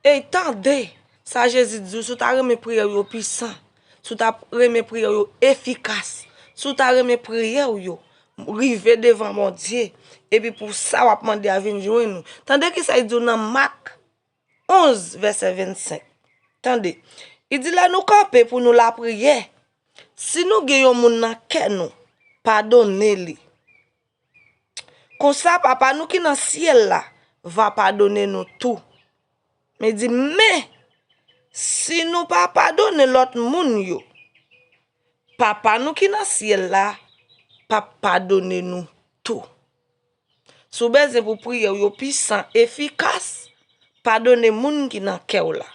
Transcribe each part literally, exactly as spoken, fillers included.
Ey, tande sa Jezi di w, si w ta renmen priyè w yo pisan, si w ta renmen priyè w yo efikas, si w ta renmen priyè w yo rive devan Bondye, epi pou sa w ap mande a vin jwenn ou. Tande kisa l di w nan Mak onz, vèsè vennsenk. Tande, li di, lè nou kanpe pou nou lapriyè, si nou gen yon moun nan kè nou, padone li. Konsa, Papa nou ki nan syèl la va padone nou tou. Men di, men, si nou pa padone lòt moun yo, Papa nou ki nan syèl la p ap padone nou tou. Si w bezwen pou priyè w yo pisan, efikas, padone moun ki nan kè w la.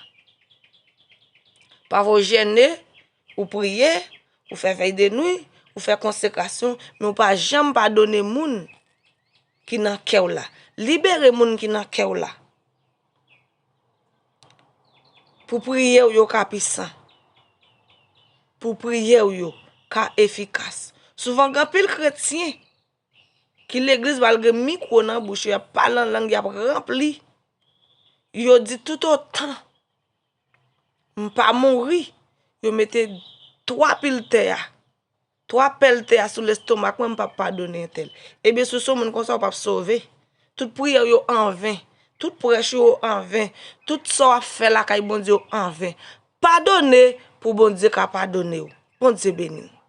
Pafwa w jene, ou priye, ou fè vèy de nwi, ou fè konsekrasyon, men ou pa janm padone moun ki nan kè w la. Libere moun ki nan kè w la. Pou priyè w yo ka pisan. Pou priyè w yo ka efikas. Souvan, gen anpil kretyen ki legliz, malgre mikwo nan bouch yo, y ap pale an lang, y ap ranpli. Yo di, toutotan m pa mouri, yo mete twa pil tè a, twa pèl tè a sou lestomak mwen, m p ap padone entèl. Ebyen, si w se yon moun konsa, ou p ap sove. Tout priyè w yo anven. Tout prèch ou yo anven. Tout sa w ap fè lakay Bondye yo anven. Padone pou Bondye ka padone w. Bondye beni w.